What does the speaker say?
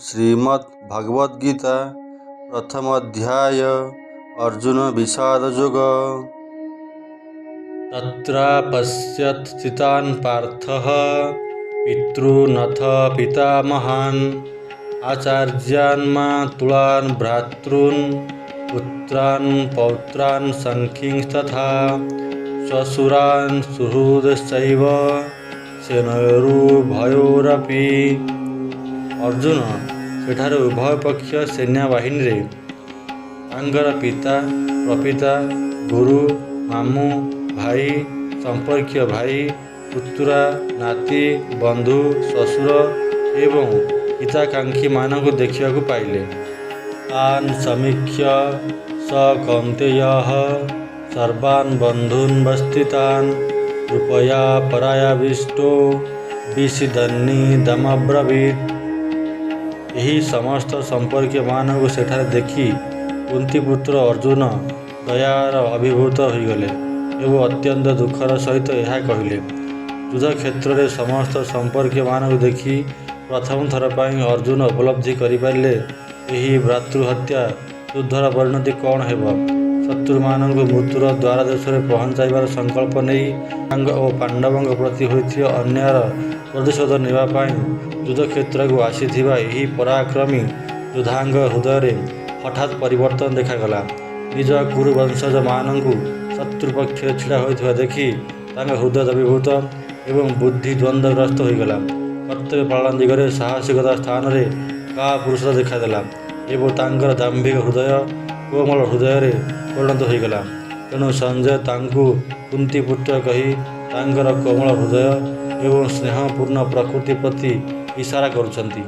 ଶ୍ରୀମଦ୍ ଭଗବଦ୍ ଗୀତା, ପ୍ରଥମ ଅଧ୍ୟାୟ, ଅର୍ଜୁନ ବିଷାଦ ଯୋଗ। ତତ୍ରାପଶ୍ୟତ୍ ସ୍ଥିତାନ୍ ପାର୍ଥଃ ପିତୃନଥ ପିତାମହାନ୍ ଆଚାର୍ଯ୍ୟାନ୍ ମାତୁଳାନ୍ ଭ୍ରାତୃନ୍ ପୁତ୍ରାନ୍ ପୌତ୍ରାନ୍ ସଖୀଂସ୍ତଥା ଶ୍ୱଶୁରାନ୍ ସୁହୃଦଶ୍ଚୈବ ସେନୟୋରୁଭୟୋରପି। ଅର୍ଜୁନ ସେଠାରେ ଉଭୟ ପକ୍ଷ ସୈନ୍ୟବାହିନୀରେ ତାଙ୍କର ପିତା, ପ୍ରପିତା, ଗୁରୁ, ମାମୁଁ, ଭାଇ, ସମ୍ପର୍କୀୟ ଭାଇ, ପୁତୁରା, ନାତି, ବନ୍ଧୁ, ଶ୍ୱଶୁର ଏବଂ ହିତାକାଂକ୍ଷୀମାନଙ୍କୁ ଦେଖିବାକୁ ପାଇଲେ। ତାନ୍ ସମୀକ୍ଷ୍ୟ ସ କୌନ୍ତେୟଃ ସର୍ବାନ୍ ବନ୍ଧୂନ୍ ବସ୍ଥିତାନ୍ କୃପୟା ପରାୟାବିଷ୍ଟୋ ବିଷୀଦନ୍ନିଦମବ୍ରବୀତ୍। ଏହି ସମସ୍ତ ସମ୍ପର୍କୀୟମାନଙ୍କୁ ସେଠାରେ ଦେଖି କୁନ୍ତୀପୁତ୍ର ଅର୍ଜୁନ ଦୟାରେ ଅଭିଭୂତ ହୋଇଗଲେ ଏବଂ ଅତ୍ୟନ୍ତ ଦୁଃଖର ସହିତ ଏହା କହିଲେ। ଯୁଦ୍ଧକ୍ଷେତ୍ରରେ ସମସ୍ତ ସମ୍ପର୍କୀୟମାନଙ୍କୁ ଦେଖି ପ୍ରଥମ ଥର ପାଇଁ ଅର୍ଜୁନ ଉପଲବ୍ଧି କରିପାରିଲେ, ଏହି ଭ୍ରାତୃହତ୍ୟା ଯୁଦ୍ଧର ପରିଣତି କ'ଣ ହେବ। ଶତ୍ରୁମାନଙ୍କୁ ମୃତ୍ୟୁର ଦ୍ୱାରଦେଶରେ ପହଞ୍ଚାଇବାର ସଂକଳ୍ପ ନେଇ ଓ ପାଣ୍ଡବଙ୍କ ପ୍ରତି ହୋଇଥିବା ଅନ୍ୟାୟର ପ୍ରତିଶୋଧ ନେବା ପାଇଁ ଯୁଦ୍ଧକ୍ଷେତ୍ରକୁ ଆସିଥିବା ଏହି ପରାକ୍ରମୀ ଯୋଦ୍ଧାଙ୍କ ହୃଦୟରେ ହଠାତ୍ ପରିବର୍ତ୍ତନ ଦେଖାଗଲା। ନିଜ କୁରୁବଂଶଜମାନଙ୍କୁ ଶତ୍ରୁ ପକ୍ଷରେ ଛିଡ଼ା ହୋଇଥିବା ଦେଖି ତାଙ୍କ ହୃଦୟ ଦ୍ରବୀଭୂତ ଏବଂ ବୁଦ୍ଧି ଦ୍ୱନ୍ଦ୍ୱଗ୍ରସ୍ତ ହୋଇଗଲା। କର୍ତ୍ତବ୍ୟ ପାଳନ ଦିଗରେ ସାହସିକତା ସ୍ଥାନରେ କାପୁରୁଷତା ଦେଖାଦେଲା ଏବଂ ତାଙ୍କର ଦାମ୍ଭିକ ହୃଦୟ କୋମଳ ହୃଦୟରେ ପରିଣତ ହୋଇଗଲା। ତେଣୁ ସଞ୍ଜୟ ତାଙ୍କୁ କୁନ୍ତୀପୁତ୍ର କହି ତାଙ୍କର କୋମଳ ହୃଦୟ ଏବଂ ସ୍ନେହପୂର୍ଣ୍ଣ ପ୍ରକୃତି ପ୍ରତି ଇସାରା କରୁଛନ୍ତି।